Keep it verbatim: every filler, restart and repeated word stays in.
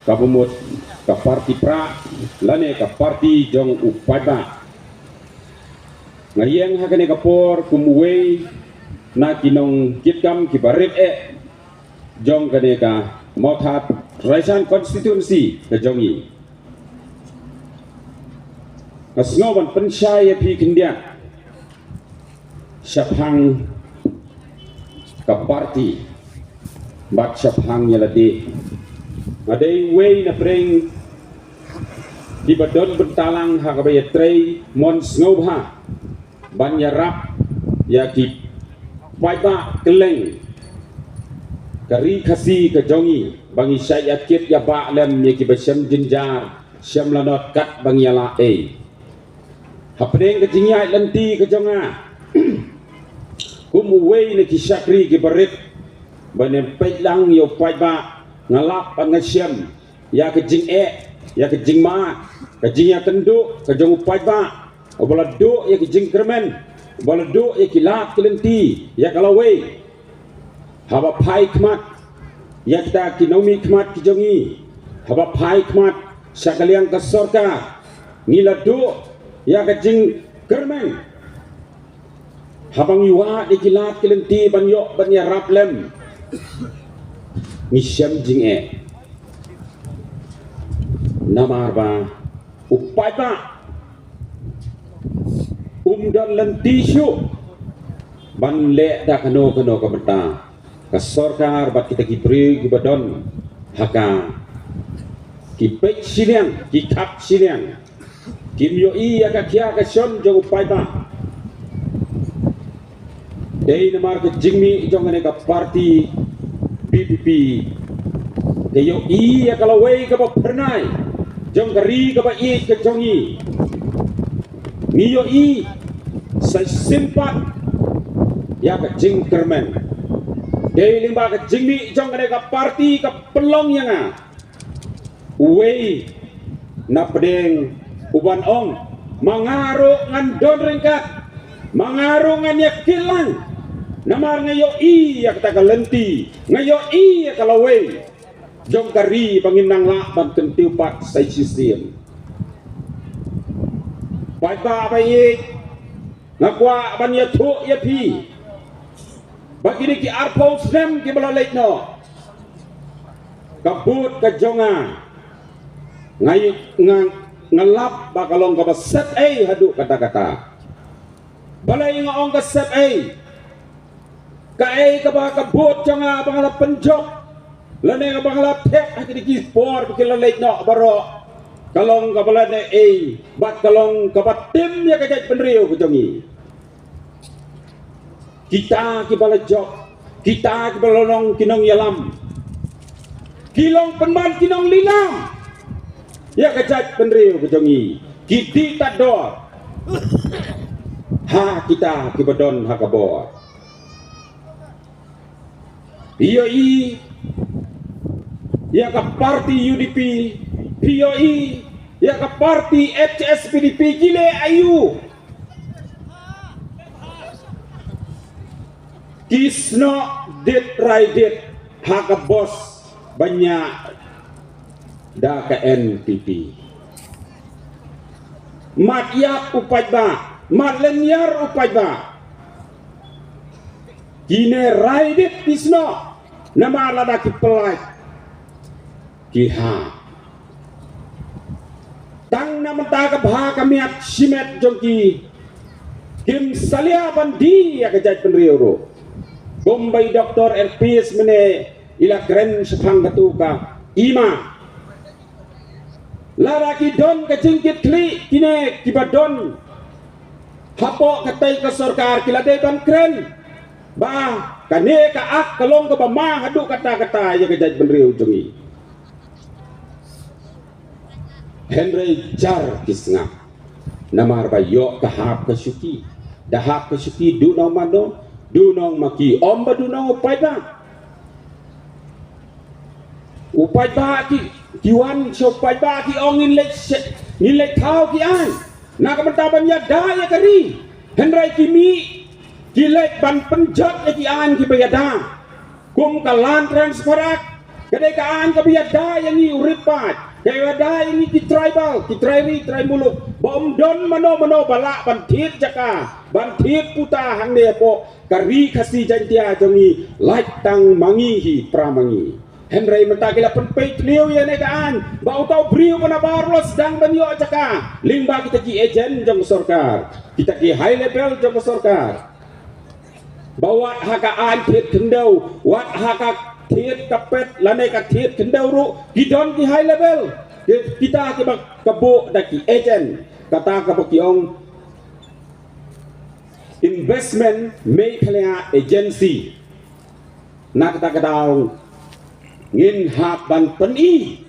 kaba mut ka parti prah lane ka parti jong u paidbah. Nga ïeng ha kane ka por kum uwei na ki nongkitkam kiba rit eh jong kane ka Mawthadraishan constituency ka jong ngi. Nga sngew ban pynshai ïa phi khyndiat shaphang ka parti bad shaphang ïa lade. Nga dei uwei na pdeng kiba don bynta lang ha kaba ïatrei mon sngewbha ban ïarap ïa ki paidbah kylleng ka ri Khasi ka jong ngi, ba ngi shait ïakit ïabah lem ïa kiba shem jynjar shem lanot kat ba ngi ïa lah ei. Hapdeng ka jingïaid lynti ka jong nga kum uwei na ki shakri kiba rit, ban ïa peit lang ïa u paidbah, nga lap bad nga shem ïa ka jingeh, ïa ka jingmad, ka jingïakynduh ka jong u paidbah uba la duh ïa ka jingkyrmen, uba la duh ïa ki lad ki lynti ïa ka lawei. Haba phai khmat ïa kita ki nongmihkhmat ki jong ngi, haba phai khmat sha ka liang ka sorkar, ngi la duh ïa ka jingkyrmen. Haba ngi wad ïa ki lad ki lynti ban ïoh ban ïarap lem, ngi shem jingeh. Namar ba u paidbah um don lynti shuh ban leh da kano kano ka bynta. Ka sorkar bad kita ki briew kiba don ha ka, ki peit shiliang, ki khap shiliang, kim ïohi ïa ka khia ka shon jong u paidbah. Dei namar ka jingmih jong kane ka parti P P P, ka ïohi ïa ka lawei kaba phyrnai jong ka ri kaba ïeit ka jong ngi. Ngi ïohi sa shisien pat ïa ka jingkyrmen. Dei lyngba ka jingmih jong kane ka parti ka pynlong ïa nga uwei na pdeng uban ong, ma nga ruh ngan don ryngkat, ma nga ruh ngan ïakit lang. Namar nga ïohi ïa kata ka lynti, nga ïohi ïa ka lawei jong ka ri ba ngin nang lah ban kyntiew pat sa shisien. Paidbah ba ïeit, nga kwah ban ïathuh ïa phi ba kine ki arphew snem kiba la leit noh, ka vote ka jong nga, nga, nga, nga lap ba ka long kaba set ei haduh katta katta. Balei nga ong ka set ei? Kaei kaba ka vote jong nga ba nga la pynjop lane kaba nga la thep ha kine ki por ba ki la leit noh baroh, ka long kaba la dei ei bad ka long kaba tim ïa ka jaitbynriew ka jong ngi. Kita kiba la jop, kita kiba la long ki nongïalam, ki long pynban ki nonglilam ïa ka jaitbynriew ka jong ngi, ki dictator ha kita kiba don ha ka bor. Ïohi ïa ka parti U D P, ïohi ïa ka parti H S P D P, ki leh aïu? Ki snoh dit rai dit ha ka bos ba ñiah da ka N P P. Mad ïap u paidbah, mad lynñiar u paidbah. Kine rai dit ki snoh namar lada ki pynlait ki hap. Tang na mynta ka bha ka miat shimet jong ki, kim salia ban die ïa ka jaitbynriew ruh. Kumba i Doctor R P S mynne i la kren shaphang katu ka ima. Lada ki don ka jingkitkhlieh kine kiba don hapoh katei ka sorkar, ki la dei ban kren ba kane ka Act ka long kaba ma haduh katta katta ïa ka jaitbynriew jong ngi. Hynrei jar ki sngap. Namar ba ïoh ka hap ka shuki, da hap ka shuki, duna u mano, duna u maki, ym ba duna u paidbah. U paidbah ki, ki wan sha u paidbah ki ong ngin leit, ngin leit thaw ki aiñ na ka bynta ban ïada ïa ka ri. Hynrei ki mih ki leit ban pynjot ïa ki aiñ kiba ïada, kum ka Land Transfer Act, Ka dei ka aiñ kaba ïada ïa ngi u rit paid, ka ïada ïa ngi ki tribal, ki trai ri trai muluk, ba ym don mano mano ba lah ban thied jaka, ban thied puta hangne hapoh ka ri Khasi Jaiñtia jong ngi, lait tang ma ngi hi para ma ngi. Hynrei mynta ki la pynpeit thliew ïa kane ka aiñ ba uta u briew ba nabar u la sdang ban ïoh jaka lyngba kita ki agent jong ka sorkar, kita ki high level jong ka sorkar. Ba wat ha ka aiñ thied khyndew, wat ha ka thied carpet lane ka thied khyndew ruh ki don ki high level. Ki, kita kiba ka buh da ki agent, kata kaba ki ong Investment Meghalaya Agency. Na kata ka daw ngin hap ban pyni